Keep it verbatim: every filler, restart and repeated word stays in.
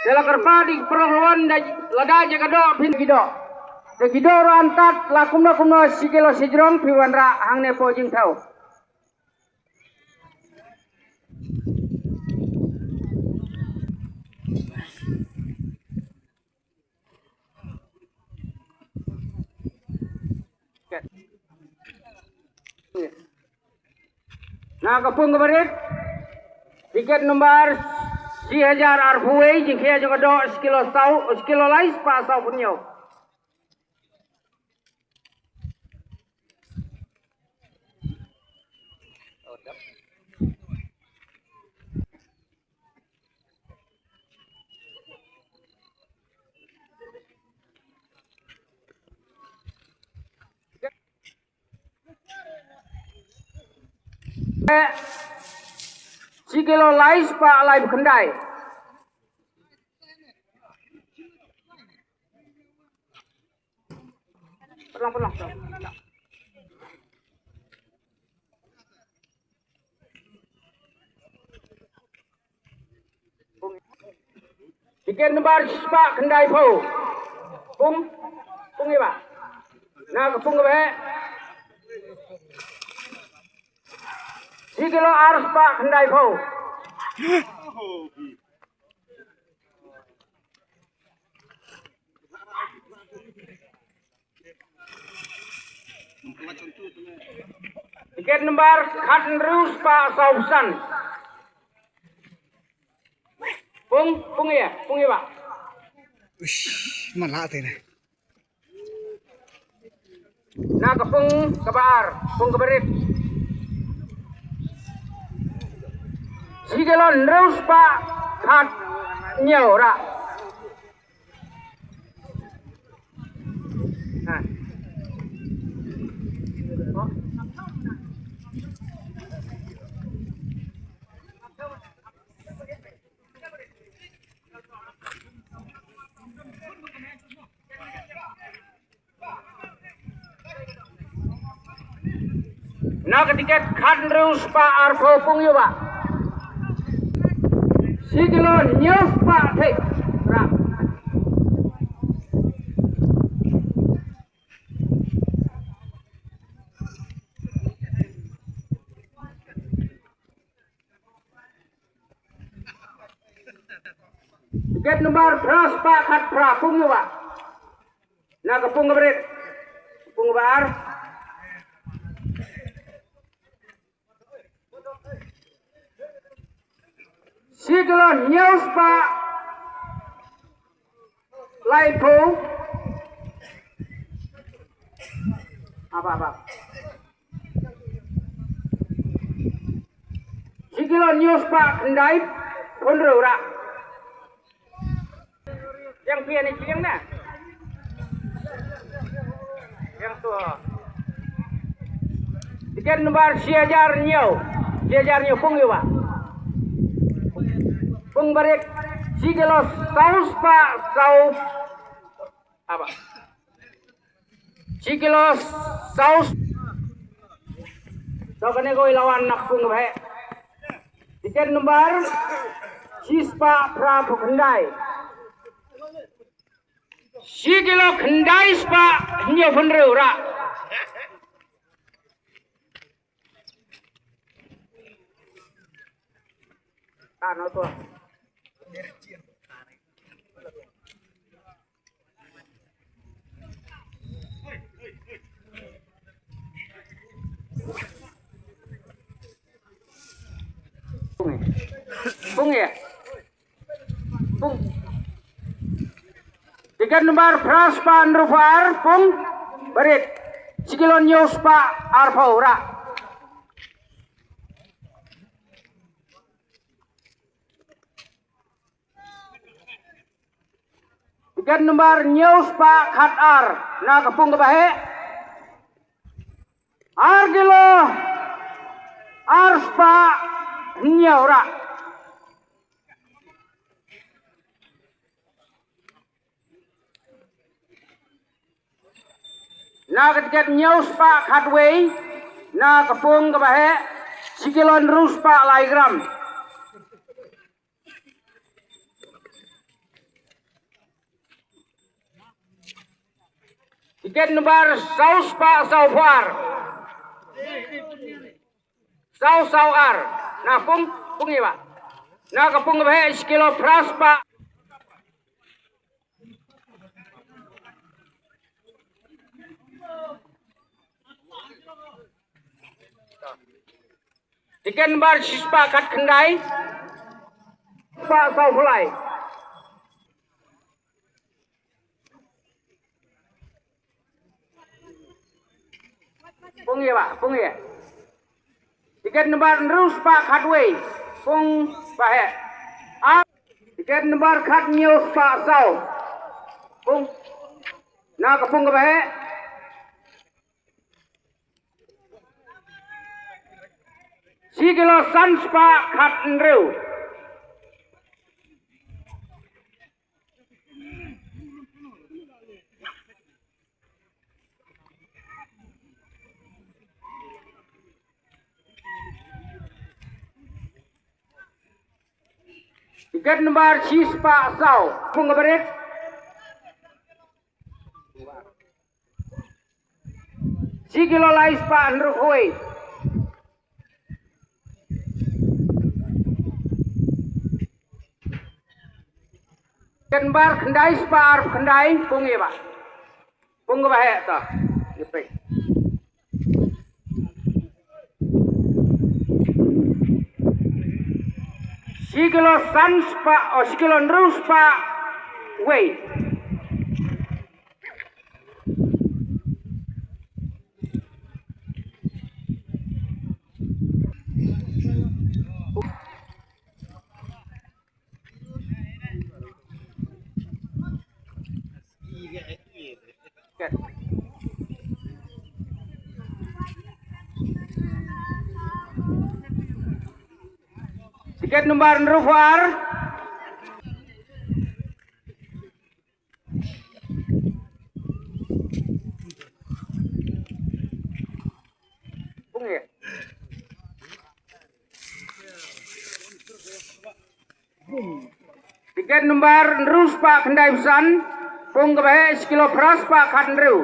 Te la kyrpad ïa ki paralok ruh, lada jaka doh phin ki doh. Te ki doh ruh antad la kumno kumno shi kilo shajrong phi wanrah hangne hapoh jingthaw. Na ka pung kaba rit, tiket number shi hajar arphew wei, jingkhia jong ka doh shi kilo saw, shi kilo lai spah saw phew hynñiew. Shi kilo lai spah laiphew khyndai. Pynlong, pynlong. Tiket number spah khyndaiphew. Pung, pung ïa ba. Na ka pung kaba heh. Shi kilo ar spah khyndaiphew. Tiket number khathynriew spah sawphew san. Pung, pung ïa, pung ïa ba. Uish, man la te ne. Na ka pung kaba ar, pung kaba rit. Shi kilo hynriew spah khathynñiew rah. Ha. Na ka tiket khathynriew spah arphew pung ïa ba. Shi kilo hynñiew spah thik rah. Tiket number phra spah khatphra pung ïa ba. Na ka pung kaba rit. Pung kaba ar. Shi kilo hynñiew spah laiphew. Haba, haba. Shi kilo hynñiew spah khyndaiphew hynriew rah. Yang pia ni yang na. Yang tu. Tiket number shi hajar hynñiew. Shi hajar hynñiew pung ïa ba. Pung ba rit shi kilo saw spah saw. Haba. Shi kilo saw. To kane ko i la wan na ka pung ba heh. Tiket number shi spah phra phew khyndai. Shi kilo khyndai spah hynñiew phew hynriew rah. Ah, no to. Pung ïa. Pung. Tiket number phra spah hynriewphew ar pung ba rit. Shi kilo hynñiew spah arphew rah. Tiket number hynñiew spah khatar na ka pung kaba heh. Ar kilo ar spah hynñiew rah. Na ka tiket hynñiew spah khatwei na ka pung kaba heh, shi kilo hynriew spah lai gram. Tiket number saw spah saw phra. Saw saw ar. Na pung, pung ïa ba. Na ka pung ba heh shi kilo phra spah. Tiket number shi spah khat khyndai. Spah saw phew lai. Pung ïa ba, pung ïa. Tiket number hynriew spah khatwei. Pung ba heh. Ar. Tiket number khathynñiew spah saw. Pung. Na ka pung ba heh. Shi kilo san spah khathynriew. Tiket number shi spah saw. Pung ka barit. Shi kilo lai spah hynriew phew wei. Tiket number khyndai spah ar phew khyndai, pung ïa ba. Pung ka ba heh to. Ïa phi. Shi kilo san spah, oh, shi kilo hynriew spah wei. Tiket number hynriew phew ar. Tiket number hynriew spah khyndai phew san, pung ka ba heh shi kilo phra spah khathynriew.